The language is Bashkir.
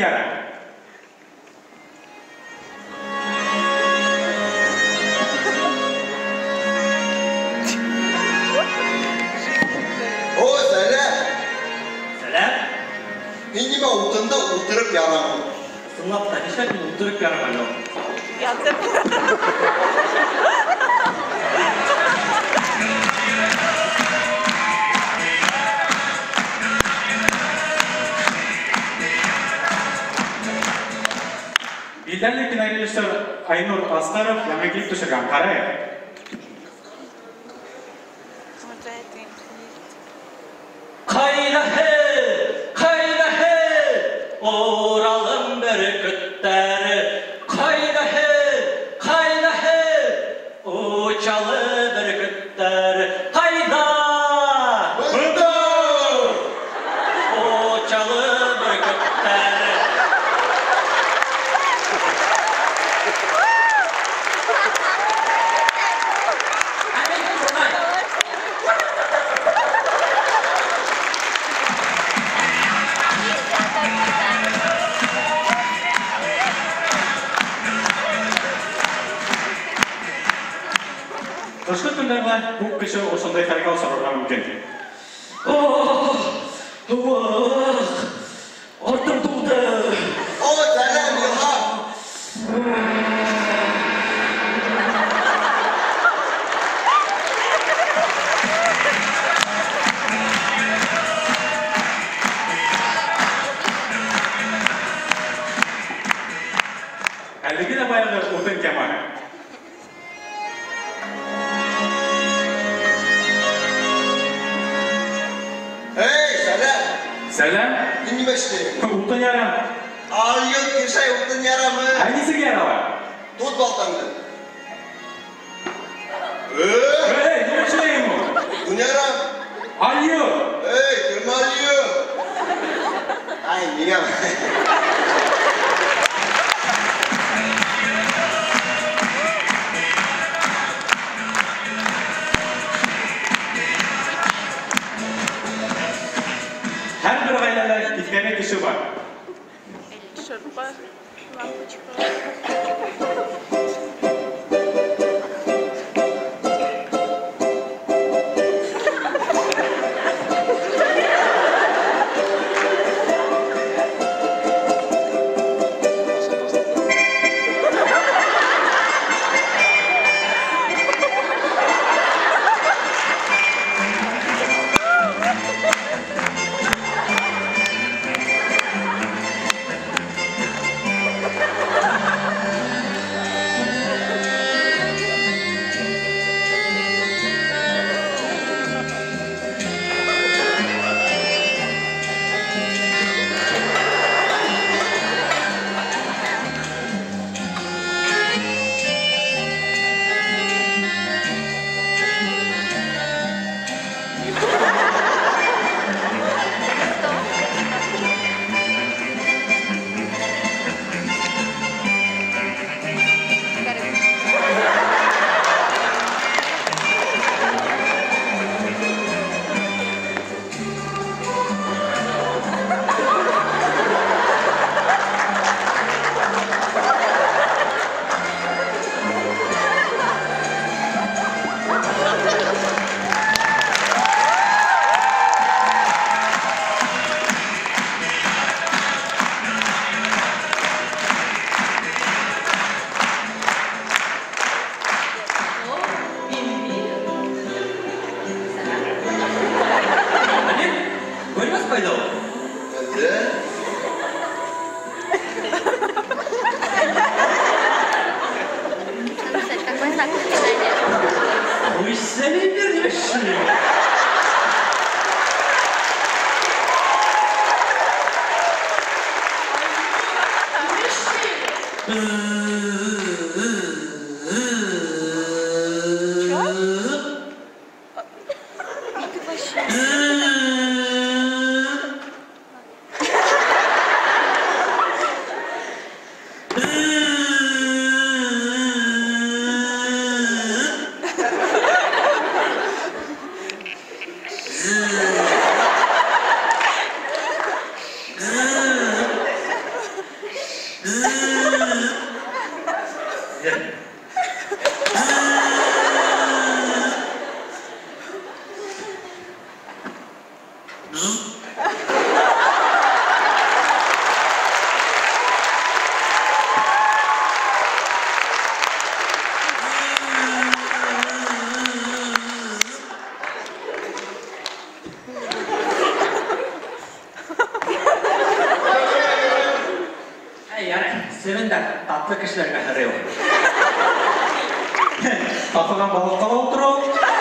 яра. О, сәләм! Сәләм? Мин нимә утында ултырып ярам. Ысынлап та, нишләп мин ултырып ярам әле ул? Ятып. Билдәле кинорежиссер Айнур Асҡаров яңы клип төшөргән. Ҡарайыҡ. Ҡайҙа һеҙ? Ҡайҙа һеҙ? Уралым бөркөттәре. Ҡайҙа һеҙ? Ҡайҙа һеҙ? Учалы бөркөттәре. Ҡайҙа? Бында! Учалы бөркөттәре. Ҡышҡы көндәрҙә күп кеше ошондай хәлгә осрарға мөмкин. Ох, артым тулды. О, сәләм, Илһам! Әлеге лә баяғы утын тема. Эй, сәләм! Сәләм? Мин нимә эшләйем? Утын ярам. Алйот кешәй утын ярамы? Ә нисек ярала? Тот балтаңды. Эй, нимә эшләйем ул? Утын ярам. Алйот! Эй, кем алйот? Ай, нигә? Һәр бер ғаиләлә тиҫкәре кеше бар. Шырпы, лампочка. Татлы кешеләргә һорай ул. Татыған балыҡҡа ла ултыра ул.